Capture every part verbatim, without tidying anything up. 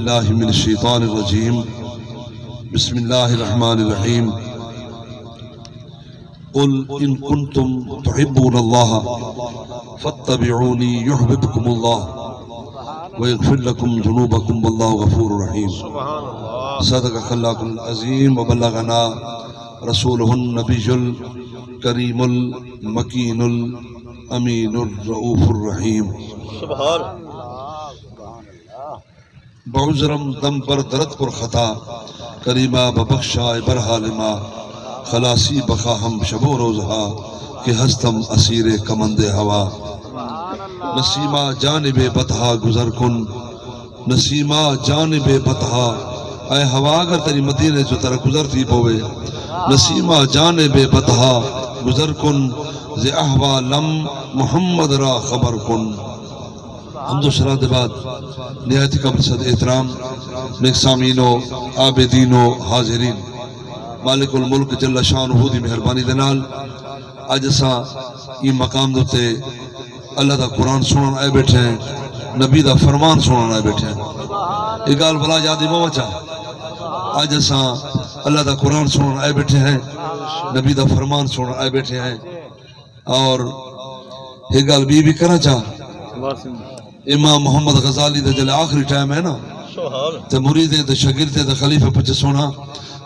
بالله من الشيطان الرجيم. بسم الله الرحمن الرحيم. قل إن كنتم تحبون الله فاتبعوني يحببكم الله ويغفر لكم ذنوبكم والله غفور رحيم. صدق الله العظيم وبلغنا رسوله النبي الكريم المكين الأمين الرؤوف الرحيم. سبحان. بعذرم دم بر درد پر خطا، کریما ببخشائے بر حال ما، خلاصی بخواہم شب و روز ہا، کہ ہستم اسیر کمند ہوا۔ نسیما جانب بطحا گزر کن، نسیما جانب بطحا، اے ہوا اگر تیری مدینے چوں تیرا گزر تھی پوے، نسیما جانب بطحا گزر کن، ز احوالم محمد را خبر کن۔ حمد و ثنا دے بعد نہایت ہی قابل صد احترام نیک سامعین و عابدین و حاضرین، مالک الملک جل شانہ دی مہربانی دے نال اڄ اساں ایں مقام دے اتے اللہ دا قرآن سݨݨ آئے ٻیٹھے ہیں، نبی دا فرمان سݨݨ آئے ٻیٹھے ہیں۔ اے ڳالھ بھلا یاد ہی مواں چا، اڄ اساں اللہ دا قرآن سݨݨ آئے ٻیٹھے ہیں، نبی دا فرمان سݨݨ آئے ٻیٹھے ہیں۔ اور ہک ڳالھ ٻی بھی کراں چا، امام محمد غزالی دا جلے آخری ٹائم ہے نا، تے مریدیں تے شاگردیں تے خلیفے پچھے سونا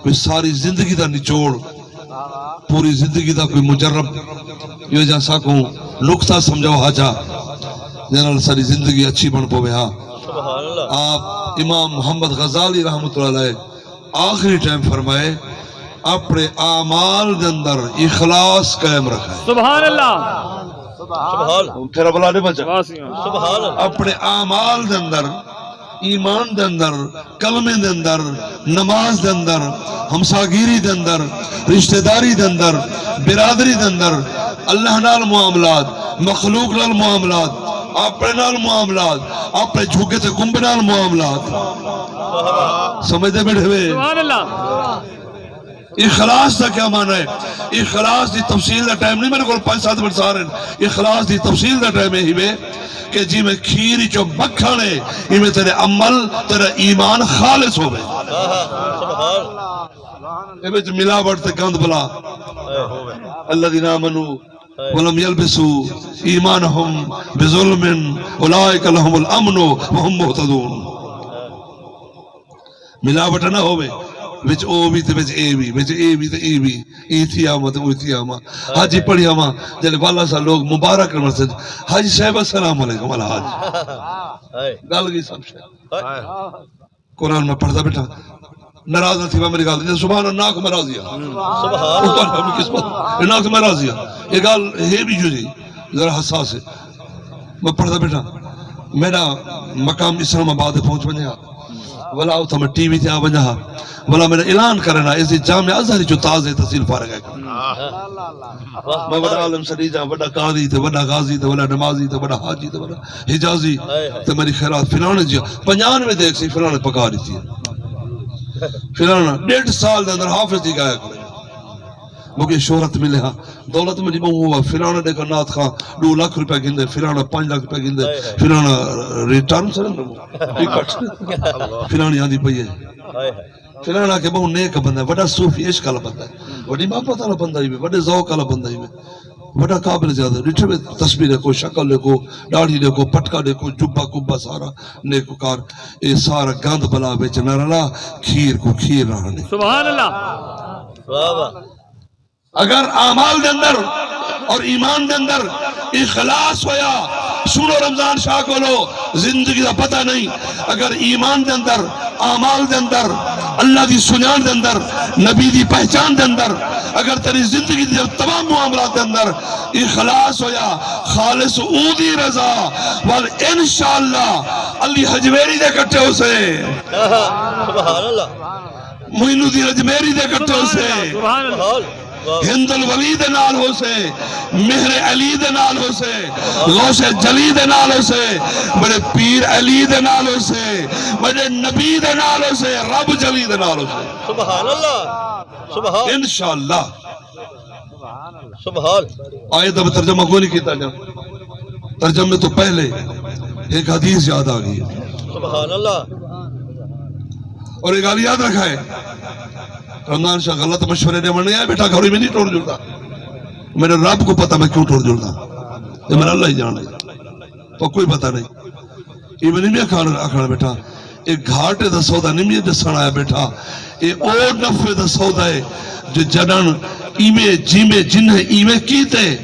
کوئی ساری زندگی دا نچوڑ، پوری زندگی دا کوئی مجرب، یہ جا ساکوں نقطہ سمجھاؤ ہا چا، جنہاں نال ساری زندگی اچھی بݨ پوے ہا۔ آپ امام محمد غزالی رحمۃ اللہ علیہ آخری ٹائم فرمائے، اپݨے اعمال دے اندر اخلاص قائم رکھے۔ سبحان اللہ۔ سبحان۔ پھر بلا نہیں بچا۔ واہ سبحان اللہ۔ اپݨے اعمال دے اندر، ایمان دے اندر، کلمے دے اندر، نماز دے اندر، ہمساگیری دے اندر، رشتہ داری دے اندر، برادری دے اندر، اللہ نال معاملات، مخلوق نال معاملات، اپݨے نال معاملات، اپݨے جھوکے تے کنبے نال معاملات۔ سمجھدے بیٹھے وے؟ سبحان اللہ۔ اخلاص دا کیا معنی ہے؟ اخلاص دی تفصیل دا ٹائم نہیں، میرے کول پنج ست منٹ سارے ہیں۔ اخلاص دی تفصیل دا ٹائم یہ وے کہ جی میں کھیر چو مکھن ہے، ایویں تیرے عمل، تیرا ایمان خالص ہوے۔ اے وچ ملاوٹ تے گند بلا۔ الذین آمنوا ولم یلبسوا ایمانہم بظلم اولئک لہم الامن وہم مہتدون۔ ملاوٹ نہ ہووے، وچ او وی تے وچ اے وی، وچ اے وی تے اے وی، ایں تھی آواں تے اوہ تھی آواں۔ حاجی پڑھی آواں، جلے والا سا لوگ مبارک نہ سن۔ حاجی صاحب السلام علیکم، والا حاج۔ گل گئی سب شے۔ قرآن میں پڑھدا بیٹھا، ناراض نہ تھیوا میری گل، سبحان اللہ، ناک میں راضی ہاں۔ سبحان اللہ۔ قسمت، ناک میں راضی ہاں۔ یہ گل ہے بھی جو جی، ذرا حساس ہے۔ میں پڑھدا بیٹھا، میرا مقام اسلام آباد پہنچ ونجے ہا، ولا اتھاں میں ٹی وی تے آ ونجا ہا، ولا میرا اعلان کرنا، اس جامع ازہر جو تازہ تحصیل فارغ ہے۔ میں وݙا عالم سݙی جا، وݙا قاری تے وݙا غازی تے وݙا نمازی تے وݙا حاجی تے وݙا حجازی تے میری خیرات فلانے جی پنجانوے دیکھ سی فلانے پکا ݙتی ہے۔ فلانا ݙیڈھ سال دے اندر حافظ دی ڳایا کرے۔ مگے شہرت ملے ہاں، دولت میری ٻہوں ہوا، فلانا ݙیکھا نعت خواں ݙو لکھ روپیہ گھندے، فلانا پنج لکھ روپیہ گھندے، فلانا ریٹرن سر ٹکٹ، فلانی آندی پئی ہے۔ فلانا کہ ٻہوں نیک بندہ ہے، وݙا صوفی عشق والا بندہ ہے، وݙی محبت والا بندہ ہی وے، وݙے ذوق والا بندہ ہی وے، وݙا قابل زیادہ۔ ݙٹھے وے تسبیح ݙیکھو، شکل ݙیکھو، ݙاڑھی ݙیکھو، پٹکا ݙیکھو، جبہ کبہ سارا نیکوکار، اے سارا گند بلا وچ نہ رلا، کھیر کوں کھیر رہݨ ݙے۔ سبحان اللہ۔ واہ واہ۔ اگر اعمال دے اندر اور ایمان دے اندر اخلاص ہویا، سنو رمضان شاہ کولو، زندگی دا پتہ نہیں۔ اگر ایمان دے اندر، اعمال دے اندر، اللہ دی سنڄاݨ دے اندر، نبی دی پہچان دے اندر، اگر تیری زندگی دے تمام معاملات دے اندر اخلاص ہویا، خالص اوں دی رضا ول، انشاءاللہ علی ہجویری دے کٹھے ہوسے۔ سبحان اللہ۔ معین الدین اجمیری دے کٹھے ہوسے۔ سبحان اللہ۔ ہند الولی دے نال ہوسے، مہر علی دے نال ہوسے، غوث جلی دے نال ہوسے، بڑے پیر علی دے نال ہوسے، بڑے نبی دے نال ہوسے، رب جلی دے نال ہوسے۔ سبحان اللہ۔ سبحان۔ انشاءاللہ۔ سبحان۔ آیت دا ترجمہ کوئی نہیں کیتا جا، ترجمے تو پہلے ایک حدیث یاد آ گئی۔ سبحان اللہ۔ اور یہ گالھ یاد رکھا ہے، رمضان شاہ غلط مشورے ݙیوݨ نہیں آیا، بیٹھا گھر میں نہیں ٹر جلدا۔ میرے رب کو پتہ میں کیوں ٹر جلدا، یہ میرا اللہ ہی جانے۔ تو کوئی پتہ نہیں۔ یہ میں نہیں آکھݨ، آکھݨ بیٹھا، یہ گھاٹے دا سودا نہیں میں ݙسݨ آیا بیٹھا، یہ او نفع دا سودا ہے جو جݙݨ ایویں جیویں جنہیں ایویں کیتے۔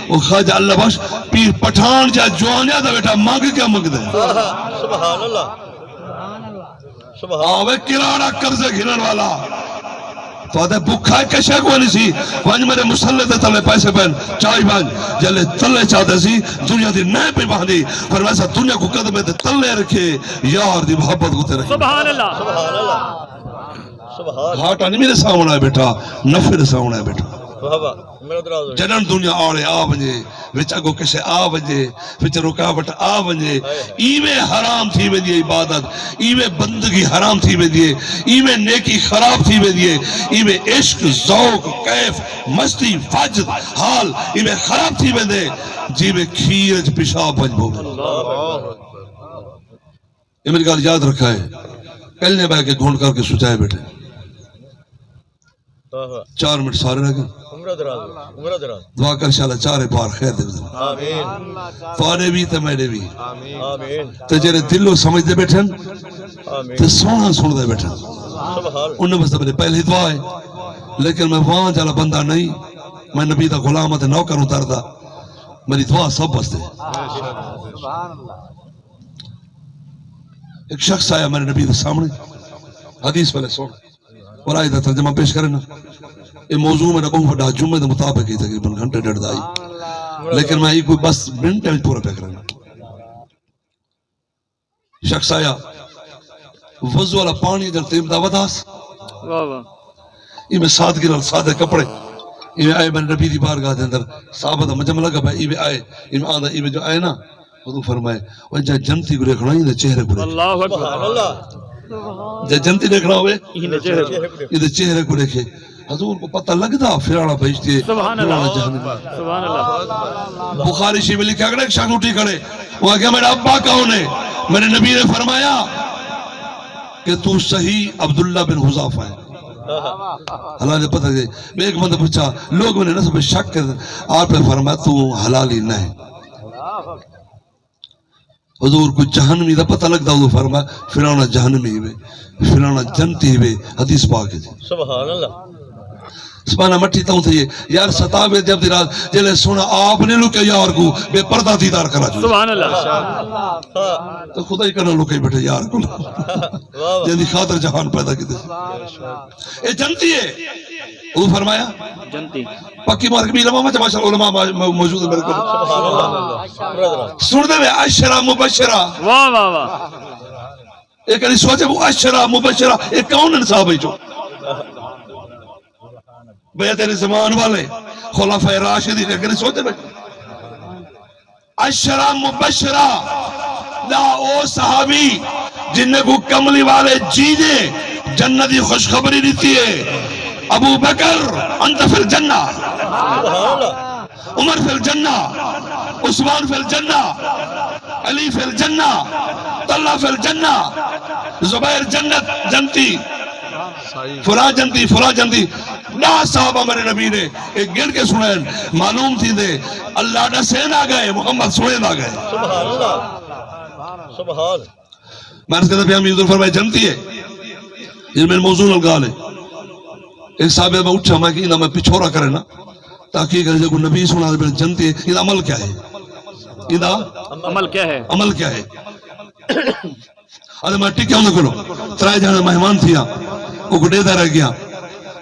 او خواجہ اللہ بخش، پیر پٹھان جا جوانیا دا بیٹھا منگ کیا منگدے؟ سبحان اللہ۔ سبحان۔ آوے کراڑا قرضے گھنݨ والا۔ تو آدھے بکھا ہے، کشے کوئی نہیں سی۔ ونج میرے مصلے دے تلے پیسے پین، چائی ونج۔ جلے تلے چاہتے سی، دنیا دی نہ پئی بہندی۔ پر ویسا دنیا کو قدمے تے تلے رکھے، یار دی محبت کو تے رکھے۔ سبحان اللہ۔ سبحان اللہ۔ سبحان۔ گھاٹا نہیں میرے سامݨے آیا بیٹھا، نفع دے سامݨے آیا بیٹھا۔ واہ واہ۔ میرا دراز ہو گیا۔ جݙݨ دنیا آڑے آ ونڄے، وچ اڳوں کسے آ ونڄے، وچ رکاوٹ آ ونڄے، ہائے۔ ایویں حرام تھی ویندی ہے عبادت، ایویں بندگی حرام تھی ویندی ہے، ایویں نیکی خراب تھی ویندی ہے، ایویں عشق، ذوق، کیف، مستی، وجد، حال ایویں خراب تھی ویندے، جیویں کھیر اچ پیشاب ونڄ پووے۔ اللہ اکبر۔ یہ میری گالھ یاد رکھا ہے، کلے بہ کے گھنڈ کر کے سچائے بیٹھے۔ آہا۔ چار منٹ سارے رہ ڳئے۔ عمر دراز، عمر دراز۔ دعا کر شالا چارے پار خیر دے۔ آمین۔ تہاݙے وی تے میݙے وی۔ آمین۔ تے جیڑھے دلوں سمجھدے بیٹھن، آمین، تے سوہݨا سݨدے بیٹھن۔ سبحان۔ انہاں واسطے میری پہلی دعا ہے، لیکن میں وانجھ والا بندہ نہیں، میں نبی دا غلام تے نوکر اتردا، میری دعا سب واسطے۔ ایک شخص آیا میرے نبی دے سامݨے، حدیث پہلے سن۔ اور آیت دا ترجمہ پیش کرے نا۔ اے موضوع میرا بہت وڈا، جمعے دے مطابق ہی تقریباً گھنٹے ڈیڑھ دا ہی۔ لیکن میں ایکوں بس منٹ وچ پورا پیا کرنا۔ شخص آیا، وضو والا پانی جڑ تیم دا وداس۔ واہ واہ۔ ایویں سادگی نال سادے کپڑے۔ ایویں آئے میرے نبی دی بارگاہ دے اندر، صحابہ دا مجمع لگا پیا، ایویں آئے، ایویں آندا، ایویں جو آئے نا، حضور فرمائے، "او جا جنتی کو ݙیکھݨا، ایندے چہرے کو ݙیکھے۔" اللہ اکبر۔ سبحان اللہ۔ جا جنتی ݙیکھݨا ہوے، ایندے چہرے کو۔ ایندے چہرے کو ݙیکھے۔ حضور کو پتہ لڳدا فلاݨا بہشتی ہے، سبحان اللہ۔ فلاݨا جہنمی۔ سبحان اللہ۔ بخاری شریف لکھا کھڑے، ایک شخص اٹھی کھڑے، وہ آکھیا، "میرا ابا کون ہے؟" میرے نبی نے فرمایا کہ "تو صحیح عبداللہ بن حذافہ ہے۔" حالانکہ پتہ ہے، میں ایک بندہ پوچھا، لوگ میں نے نسب شک کر، آپ نے فرمایا، "تو حلالی نہیں۔" حضور کو جہنمی دا پتہ لڳدا، حضور فرمایا، "فلاݨا جہنمی ہوے، فلاݨا جنتی ہوے۔" حدیث پاک ہے جی۔ سبحان اللہ۔ سبحان مٹھی تاں تھی ہے۔ یار ستاوے جب دی رات، جلے سونا آپ نے لکے یار کو، بے پردہ دیدار کرا جو۔ سبحان اللہ۔ ہاں۔ تو خدا ہی کرنا لکے بیٹھے یار کو۔ واہ واہ۔ جن دی خاطر جہان پیدا کیتے۔ اے جنتی ہے۔ حضور فرمایا۔ جنتی۔ پکی مار کے بھی علماء، ماشاءاللہ، علماء ما-، ما-، موجود ہیں میرے کو۔ سبحان اللہ۔ سن دے وے، عشرہ مبشرہ۔ واہ، واہ، واہ۔ اے کدی سوچے وہ عشرہ مبشرہ، اے کون ہیں صحابہ جو؟ بیعت رضوان والے، خلفائے راشدین، اے کدی سوچے وے؟ عشرہ مبشرہ دا او صحابی جنہیں کو کملی والے جی نے جنت دی خوشخبری دیتی ہے۔ ابو بکر، انت فی الجنہ۔ عمر فی الجنہ، عثمان فی الجنہ، علی فی الجنہ، طلحہ فی الجنہ، زبیر جنت، جنتی، فلاں جنتی، فلاں جنتی۔ ݙاہ صحابہ میرے نبی نے اے گݨ کے سݨائن، معلوم تھیندے اللہ ݙسیندا ڳئے، محمد سݨیندا ڳئے۔ سبحان اللہ۔ سبحان۔ میں عرض کردا پیا، حضور فرمائے جنتی ہے۔ یہ میرے موضوع نال ڳالھ ہے۔ ایک صحابی میں اٹھا، میں کہ ایندا میں پچھورا کرے نا، تحقیق ہے، جے کو نبی سݨا دے جنتی ہے، ایندا عمل کیا ہے؟ ایندا عمل کیا ہے؟ عمل کیا ہے؟ ارے میں ٹکیا انہاں کولوں، ترائے جانے مہمان تھیا، او گڈے دا رہ گیا۔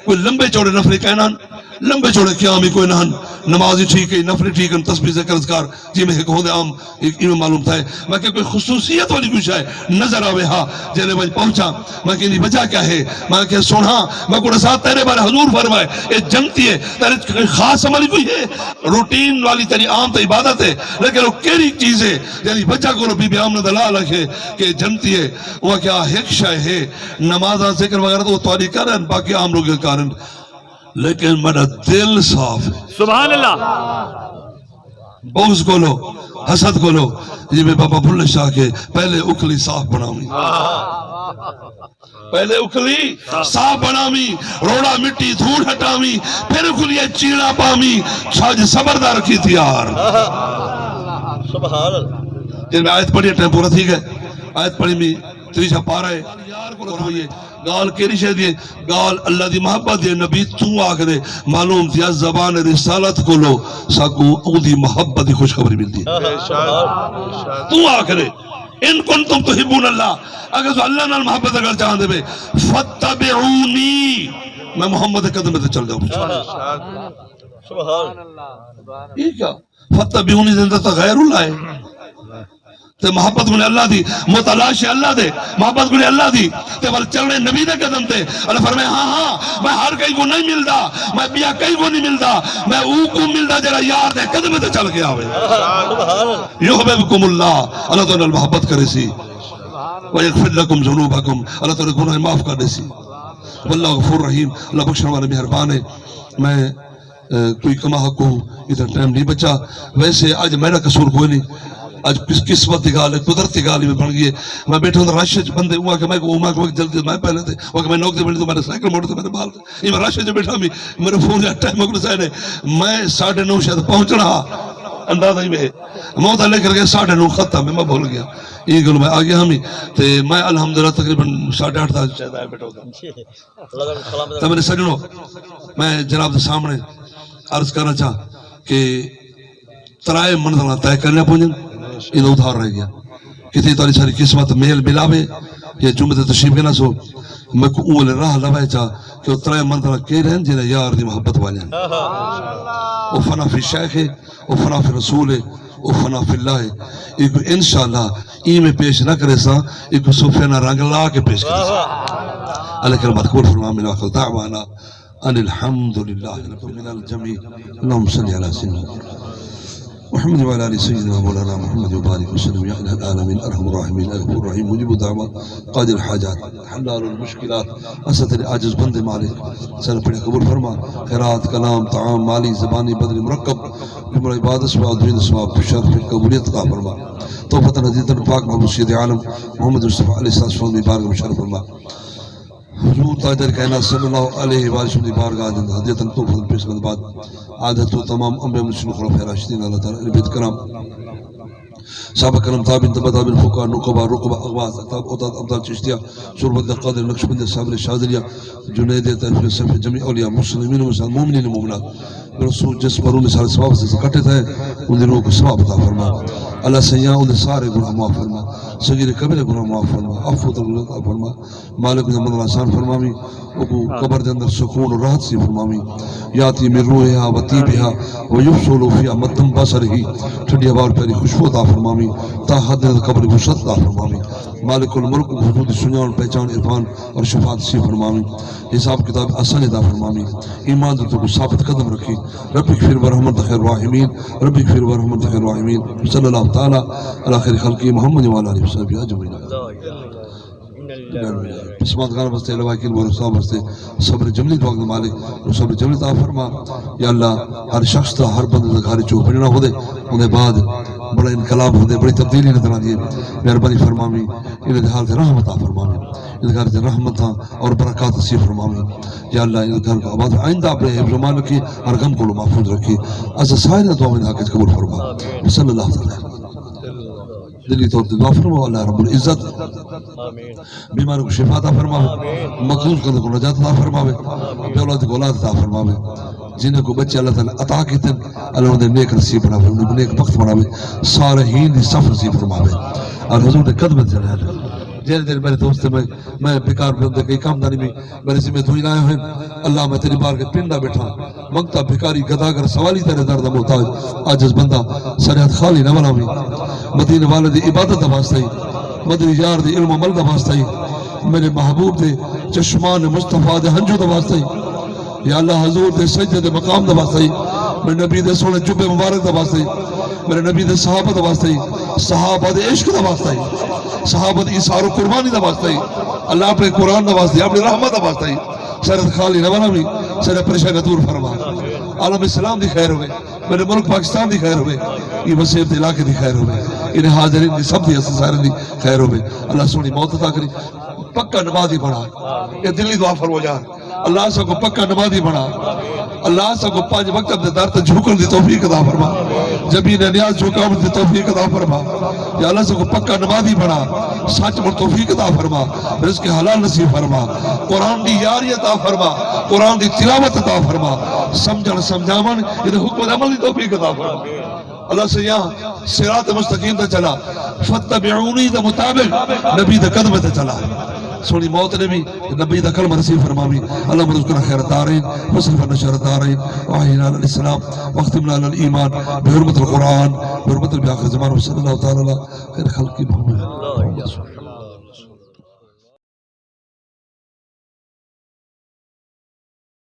کوئی لمبے چوڑے نفلی کائے نہ ہن، لمبے چوڑے قیام ہی کوئی نہ ہن، نماز ہی ٹھیک ہے، نفلی ٹھیک ہن، تسبیح، ذکر، اذکار، جی میں ہک ہوندے عام ایویں معلوم تھئے۔ میں کہ کوئی خصوصیت والی کوئی شے نظر آوے ہا، جیلے ونڄ پہنچاں، میں کہ ایندی وجہ کیا ہے؟ میں کہ سوہݨا، میں کو ݙسا، تیرے بارے حضور فرمائے، اے جنتی ہے، تیرے کوئی خاص عمل ہی کوئی ہے؟ روٹین والی تیری عام تے عبادت ہے، لیکن وہ کیڑھی چیز ہے جیندی وجہ کولوں بی بی آمنہ دا لال آکھے کہ جنتی ہے؟ وہ کیا ہک شے ہے، نمازاں، ذکر وغیرہ تو وہ تہاݙی کرن، باقی عام لوگ کرن، لیکن میرا دل صاف ہے۔ سبحان اللہ۔ بغض کولو، حسد کولو، جیویں بابا بلے شاہ کے، پہلے اکھلی صاف بݨاویں۔ پہلے اکھلی صاف بݨاویں، روڑا مٹی دھوڑ ہٹاویں، پھر اکھلی چیڑا پاویں، چھج صبر دا رکھی تیار۔ سبحان اللہ۔ جن میں آیت پڑھی، ٹائم پورا تھی ڳئے۔ آیت پڑھی میں تریجھا پارہ ہے۔ یار کولو ہوئی ہے۔ ڳالھ کیڑھی شے دی ہے؟ ڳالھ اللہ دی محبت دی ہے۔ نبی توں آکھ ݙے، معلوم تھیا زبان رسالت کولو ساکوں اوندی محبت دی خوشخبری ملدی ہے۔ بے شک، بے شک۔ توں آکھ ݙے، "ان کنتم تحبون اللہ"، اگر توں اللہ نال محبت کرݨ چاہندے وے، "فاتبعونی"، میں محمد دے قدم تے چل جاؤ۔ سبحان اللہ۔ یہ کیا؟ "فاتبعونی" دے اندر تاں غیر اللہ ہے۔ تے محبت کوں اللہ دی، متلاشی اللہ دے، محبت کوں اللہ دی، تے ول چلݨے نبی دے قدم تے۔ اللہ فرمائے، ہاں، ہاں، میں ہر کہیں کوں نہیں ملدا، میں ٻیا کہیں کوں نہیں ملدا، میں او کوں ملدا جڑا یار دے قدم تے چل کے آوے۔ یحببکم اللہ، اللہ تہاݙے نال محبت کریسی۔ ویغفر لکم ذنوبکم، اللہ تہاݙے گناہ معاف کر ݙیسی۔ واللہ غفور رحیم، اللہ بخشݨ والا مہربان ہے۔ میں اے، کوئی کما حق ہوں، اتنا ٹائم نہیں بچا۔ ویسے اڄ میݙا قصور کوئی نہیں، اڄ قس-، قسمت دی ڳالھ ہے، قدرت دی ڳالھ ہی بݨ ڳئی ہے۔ میں ٻیٹھا ہوں رش وچ، بندے اوں آکھے، میں کوں، میں کوں جلدی، میں پہلے تے، او آکھے میں نوک تے بݨی، تو میݙا سائیکل موٹر تے میݙے بال تے، اے میں رش وچ ٻیٹھا ہم، میݙا فون یا ٹائم مکݨ سائے نے، میں ساڑھے نو شاید پہنچݨا ہا، اندازہ ہی میں، موت لے کر کے ساڑھے نو ختم ہے، میں بھول ڳیا۔ اے ڳالھ میں آ ڳیا ہم، تے میں الحمدللہ تقریباً ساڑھے آٹھ تک شاید آیا ٻیٹھا ہونداں۔ تے میݙے سڄݨو، میں جناب دے سامݨے عرض کرݨا چاہاں کہ ترائے منزلاں طے کرݨیاں پوندین، ایندے ادھار رہ ڳیا۔ کتھے تہاݙی ساری قسمت میل ملاوے، یا جمعے تے تشریف گھن آسو، میکوں اوں ویلے راہ لوائے چا کہ او ترائے منزلاں کیڑھے ہن جنہاں یار دی محبت والیاں ہن۔ او فنا فی شیخ ہے، او فنا فی رسول ہے، او فنا فی اللہ ہے۔ ایکوں انشاءاللہ ایویں پیش نہ کریساں، ایکوں صوفیانہ رنگ لا کے پیش کریساں۔ اللہ کلمات قبول فرما، آمین۔ وآخر دعوانا ان الحمد للہ رب العالمین۔ اللہم صلی علی سیدنا محمد وعلی آل سیدنا مولانا محمد وبارک وسلم۔ یا الہ العالمین، ارحم الراحمین، الغفور الرحیم، مجیب الدعوات، قاضی الحاجات، حلال المشکلات، اساں تیݙے عاجز بندے مالک، سارے پڑھے قبول فرما۔ خیرات، کلام، طعام، مالی، زبانی، بدنی، مرکب، جملہ عبادت، ثواب، دین، ثواب، شرف، قبولیت عطا فرما۔ تحفۃ ہدیۃ پاک محبوب سید عالم محمد مصطفیٰ علیہ الصلوۃ والسلام دی بارگاہ مشرف فرما۔ حضور تاجدار کائنات صلی اللہ علیہ وآلہ وسلم دی بارگاہ دے اندر ہدیۃ تحفۃ پیش کرݨ بعد، عادت و تمام انبیاء مرسلین خلفاء راشدین اللہ تعالیٰ عنہ بیت کرام، صحابہ کرام، تابعین، تبع تابعین، فقہا، نقبا، رقبا، اغواث، اقطاب، اوتاد، ابدال، چشتیہ، سربت، قادر، نقشبندی، صابر، شاذلیہ، جنیدی، طائفی، صف جمیع اولیاء، مسلمین و مسلمات، مومنین و مومنات، برسو جس مرحوم سارے ثواب سے اکٹھے تھے، ان دی روح کو ثواب عطا فرما۔ اللہ سیاں ان دے سارے گناہ معاف فرما، صغیر کبیر گناہ معاف فرما، عفو و ترجمہ عطا فرما۔ مالک دے مندر آسان فرماویں، اوکوں قبر دے اندر سکون و راحت نصیب فرماویں۔ یاتی من روحہا و طیبہا و یفسح لہ فیہا مد بصرہ، ٹھنڈی ہوا اور پیاری خوشبو عطا فرماویں۔ تا حد قبر وسعت عطا فرماویں۔ مالک الملک، حضور دی سنڄاݨ پہچاݨ، عرفان اور شفاعت نصیب فرماویں۔ حساب کتاب آسانی عطا فرماویں۔ ایمان دے اتے ثابت قدم رکھیں۔ رب اغفر وارحم انت خیر الراحمین۔ رب اغفر وارحم انت خیر الراحمین۔ صلی اللہ تعالیٰ علی خیر خلقہ محمد وعلی آلہ وصحبہ اجمعین۔ پسماندگان واسطے، لواحقین ورثاء واسطے صبر جمیل دعا دے مالک، صبر جمیل عطا فرما۔ یا اللہ، ہر شخص دا، ہر بندے دا گھر چوں ونڄݨا ہوندے، اوندے بعد بڑا انقلاب ہوندے، بڑی تبدیلی نظر آندی ہے۔ مہربانی فرماویں، انہاں دے حال تے رحم عطا فرماویں، انہاں دے گھر تے رحمتاں اور برکات نصیب فرماویں۔ یا اللہ، انہاں دے گھر کوں آباد، آئندہ اپݨے حفظ و امان رکھیں، ہر غم کولوں محفوظ رکھیں۔ اساں سارے دعاواں دے حق وچ قبول فرما۔ صلی اللہ تعالیٰ۔ دلی طور تے دعا فرماؤ، اللہ رب العزت بیماروں کو شفا عطا فرماوے، مقروض کندے کو نجات عطا فرماوے، بے اولاد کو اولاد عطا فرماوے، جنہیں کو بچے اللہ تعالیٰ عطا کیتے، اللہ انہیں نیک نصیب بناوے، انہیں کو نیک بخت بناوے، صالحین دی صف نصیب فرماوے۔ اور حضور دے قدم تے رہ جائے۔ جیڑھے جیڑھے میرے دوست، میں، میں بیکار بندے کئی کام دانی میں میرے ذمہ دوئی لائے ہوئے۔ اللہ، میں تیری بارگاہ پنڈا بیٹھا، منگتا، بھکاری، گداگر، سوالی، تیرے در دا محتاج، عاجز بندہ، سارے ہتھ خالی نہ ولاویں۔ مدینے والے دی عبادت دا واسطہ ہی، مدنی یار دے علم عمل دا واسطہ ہی، میرے محبوب دے چشمان مصطفیٰ دے ہنجو دا واسطہ ہی، یا اللہ، حضور دے سجدے دے مقام دا واسطہ ہی، میرے نبی دے سوہݨے جبے مبارک دا واسطہ ہی، میرے نبی دے صحابہ دا واسطہ ہی، صحابہ دے عشق دا واسطہ ہی، صحابہ دی ایثار و قربانی دا واسطہ ہی، اللہ، اپݨے قرآن دا واسطہ ہی، اپݨی رحمت دا واسطہ ہی۔ سارے ہتھ خالی نہ ولاویں، سارے پریشانیاں دور فرما۔ عالم اسلام دی خیر ہوے، میرے ملک پاکستان دی خیر ہوے، یہ وسیب دے علاقے دی خیر ہوے، انہیں حاضرین دی سب دی، اساں سارے دی خیر ہوے۔ اللہ سوہݨی موت عطا کری۔ پکا نمازی بݨا، اے دلی دعا فرمو یار۔ اللہ ساکوں پکا نمازی بݨا۔ اللہ ساکوں پنج وقت دے در تے جھکݨ دی توفیق عطا فرما، جبین نیاز جھکاوݨ دی توفیق عطا فرما۔ یا اللہ ساکوں پکا نمازی بݨا، سچ بݨ توفیق عطا فرما، رزق حلال نصیب فرما، قرآن دی یاری عطا فرما، قرآن دی تلاوت عطا فرما، سمجھݨ سمجھاوݨ، ایں دے حکم دے عمل دی توفیق عطا فرما۔ اللہ سئیاں، صراط مستقیم تے چلا، فتبعونی دے مطابق نبی دے قدم تے چلا۔ سوہݨی موت نبی، نبی دا کلمہ نصیب فرماوی۔ اللهم ارزقنا خیر الدارین، واصرف عنا شر الدارین، واحینا علی الاسلام، واختمنا علی الایمان، بحرمت القرآن، بحرمت نبی آخر زمان، وصلی اللہ تعالی علی خیر خلقہ محمد۔